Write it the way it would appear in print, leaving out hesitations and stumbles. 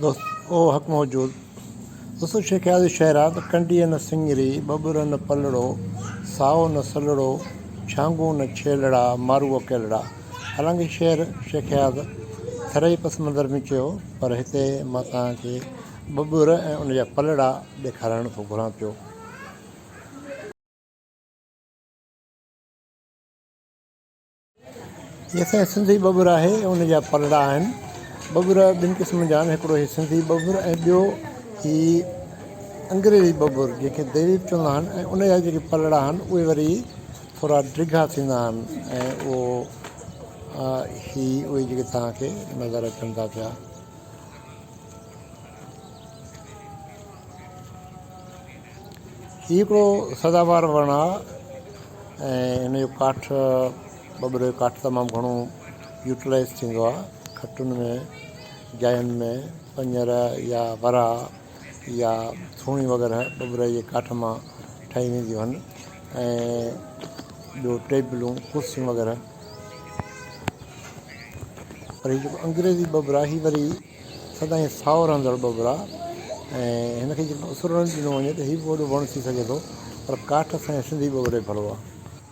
دوست او حق موجود دوستو شيخ اياز جو شعر آ ته ڪنڊيء نه سڱري، ٻٻر نه پلڙو، سائو نه سلڙو، ڇانگون نه ڇيلڙا، مارو اڪيلڙا. حالانڪه شعر شيخ اياز ٿرئي پس منظر ۾ چيو پر هتي مان توهان کي ٻٻر ۽ ان جا پلڙا ڏيکارڻ ٿو گهران پيو. هي اسان جو سنڌي ٻٻر آهي ۽ ان جا پلڙا آهن. ٻٻر ٻن قسمن جا آهن، هڪڙو هي سنڌي ٻٻر ۽ ٻيو هي انگريزي ٻٻر جنهن کي ديوي به چوندا آهن ۽ ان جا جيڪي پلڙا آهن اهي وري ٿورا ڊگها ٿيندا آهن ۽ اهو هي اهي جيڪي توهان کي نظر اچن ٿا پيا. هي هڪڙو سدابهار وڻ آهي ۽ هن جو ڪاٺ ٻٻر جو ڪاٺ تمام گهڻو يوٽيلائز ٿيندو آهي کٽن ۾ جاين ۾ پڃر يا ورا يا ٿوڻي وغيره ٻٻر جي ڪاٺ مان ٺاهي وينديون آهن ۽ ٻيو ٽيبلون ڪرسيون وغيره پر هي جيڪو انگريزي ٻٻر آهي هي وري سدائين سائو رهندڙ ٻٻر آهي ۽ هن کي جيڪڏهن اسرڻ ڏنو وڃي ته هي به وڏو وڻ ٿي سگهي ٿو پر ڪاٺ اسان جي سنڌي ٻٻر ئي ڀلو آهي.